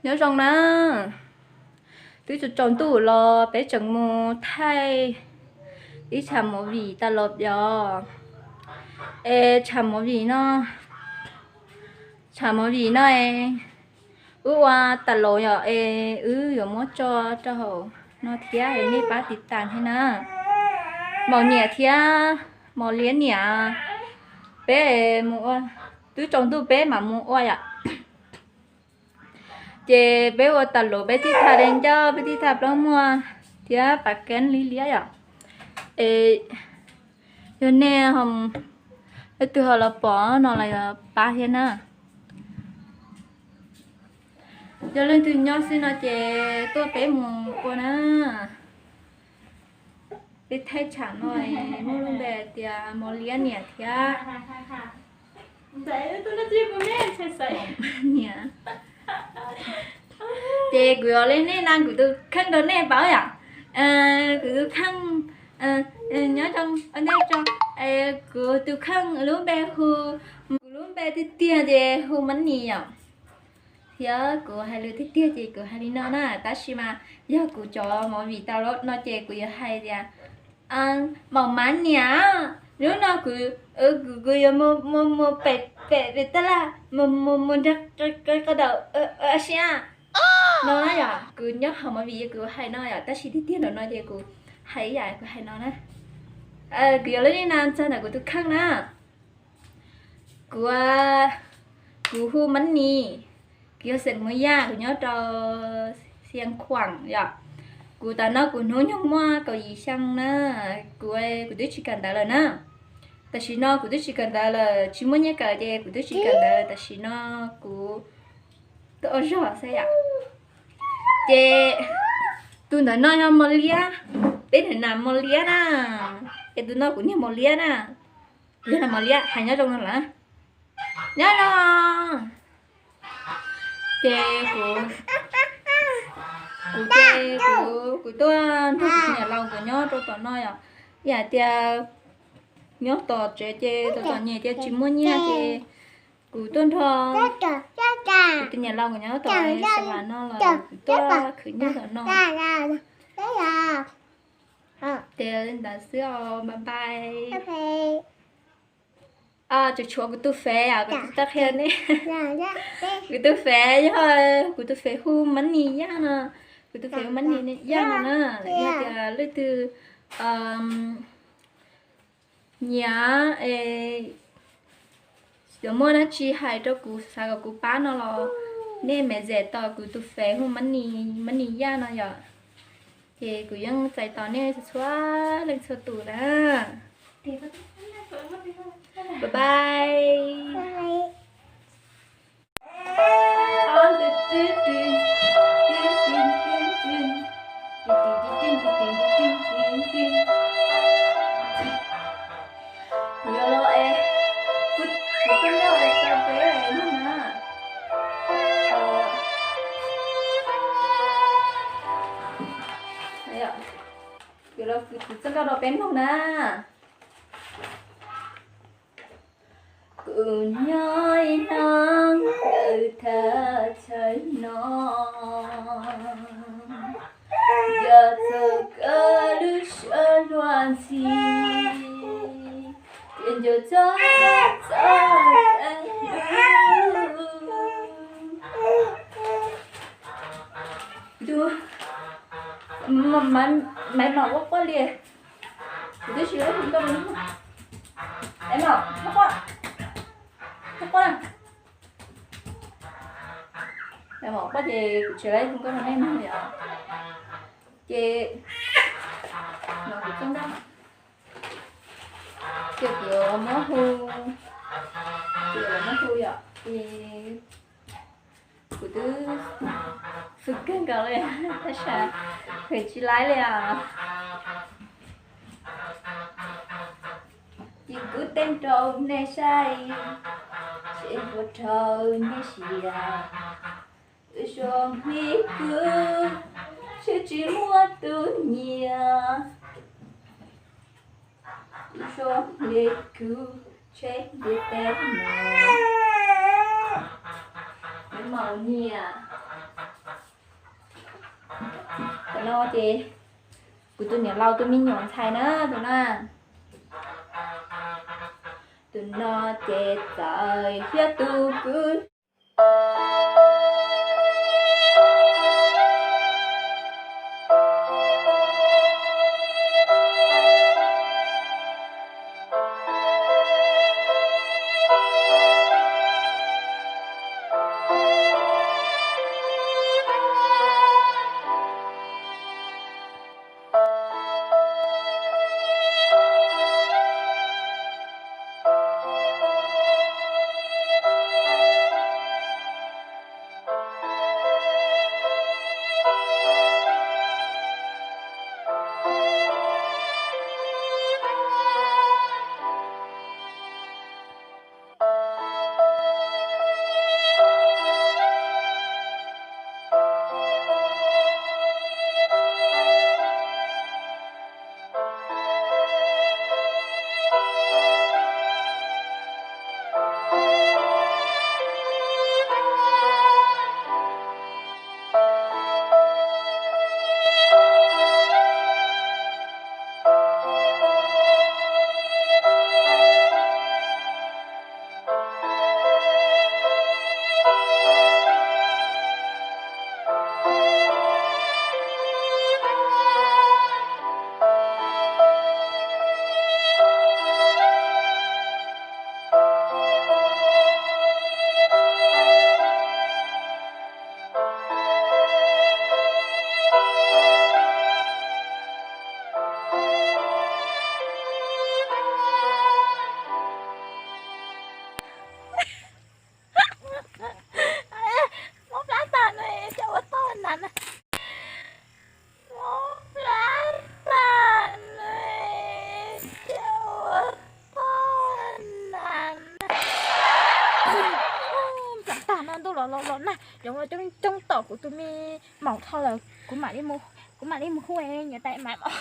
Nyob zoo na, twb tsaus ntuj los peb tseem mus thaij ib tsha movie tas los yos. Es tsha movie no, tsha movie no es wb ua tas los yom, es wb yuav muab tso rau hauv no thiab es nej pab tiv tas thiab na. Maum niam thiab Maum Liab niam, peb mus ua, twb tsaus ntuj peb mam mus ua yom. Ces peb ua tas los peb tib thaj de ncauj, peb tib thaj plaub muag thiab pas keeb li liab yom. Es yog nej, leej twg ho los pom no los pab thiab na. Yog leej twg nyob xwb no ces tuaj peb mus ua na. Peb thaij tsha no muaj lub npe tias Maum Liab niam thiab niam. Ces kuv yuav li nej na, kuv tus kheej rau nej paub yom. Kuv tus kheej nyob tso, kuv tus kheej lub npe hu, kuv lub npe tiag tiag ces hu Mab Nis yom. Thiab kuv hais lus tiag tiag ces kuv hais li no na, tab sis mas yog kuv cov movie tas los no ces kuv yuav hais tias, Maum Mab niam, hnub no kuv, kuv yuav mus, mus pem, pem, pem tab laj, mus, mus, mus nrog qhov daum siab no na yom. Kuv nyob hauv movie kuv hais no yom, tab sis tiag tiag ntawm no ces kuv hais ib yam kuv hais no na. Kuv yuav lub niag na txog ntawm kuv tus kheej na. Kuv, kuv hu Mab Nis, kuv yog xeem Hmoob Yaj, kuv nyob rau Xiav Khuam yom. Kuv tam no kuv hnub nyoog muaj kaum yim xyoo na. Kuv, kuv twb tsis kawm ntawv lawm na. Tam sim no kuv twb tsis kawm ntawv lawm, tsis muaj nyiaj kawm ces kuv twb tsis kawm ntawv, tam sim no kuv tuaj ua zog xwb yom. Ces tus ntawm no yog Maum Liab, peb niag nas Maum Liab na. Es tus no kuv niag Maum Liab na. Kuv yog nas Maum Liab, hais nyob zoo no lawm. Nyob zoo. Ces kuv, kuv ces kuv, kuv tuaj nrog kuv tus niam laus nkawd nyob rau tom no yom. Ib yam tias nyob tom tsev ces tom txom nyem ces tsis muaj nyiaj ces kuv tuaj nrog kuv tus niam laus nkawd nyob tom xav vas no los kuv tuaj khwv nyiaj tom no. Ces li ntawd xwb os, bye bye. Tseem tshuav kuv tus Fev os, kuv twb tau qhia nej. Kuv tus Fev yog, kuv tus Fev hu Mab Nis Yaj no. Kuv tus Fev hu Mab Nis Yaj no na. Yog tias leej twg nyiam es yuav muaj dab tsi hais rau kuv, xav kom kuv pab no los nej message tos kuv tus Fev hu Mab Nis, Mab Nis Yaj no yom. Ces kuv yeej txais tos nej txhua leej txhua tus na. Bye bye. Kuv yuav los es, kuv, kuv txoj nkauj rau peb mloog na. Kuv los kuv txoj nkauj rau peb mloog na. Kuv nyob ib leeg kawm thaj chaw no, yog txog koj lub suab luag ntxhi, ces nco txog txoj kev hlub. Kuv tus, Maiv Maum ua quaj li, kuv twb tsis laib hu nkauj rau neb mloog. Maiv Maum, txhob quaj, txhob quaj. Maiv Maum quaj ces kuv tsis laib hu nkauj rau nej mloog li os. Ces no kuv txoj nkauj, ces kuv muab hu, ces kuv muab hu yom, es kuv twb xwm kawg nkaus li, tab sis kuv tsis laib li os. Ces kuv teb rau nej saib, seb puas raug nej siab. Tus suav hli kuv, tseem tsis muaj tus nyiam. Tus suav hli kuv, tshem ntiag teb no. Maiv Maum niam, No ces kuv tus niam laus tus me nyuam ntxhais na, tus no. Tus no ces txawm thiab tus kwv. Mob plab tag no, cas ua tog na. Mob plab tag no, cas ua tog na. Plab tag no, ntuj los los los nag, yoov los coob coob tom kuv tus me maum dhau lawm. Kuv mam li mus hu niam tais Maiv Mos.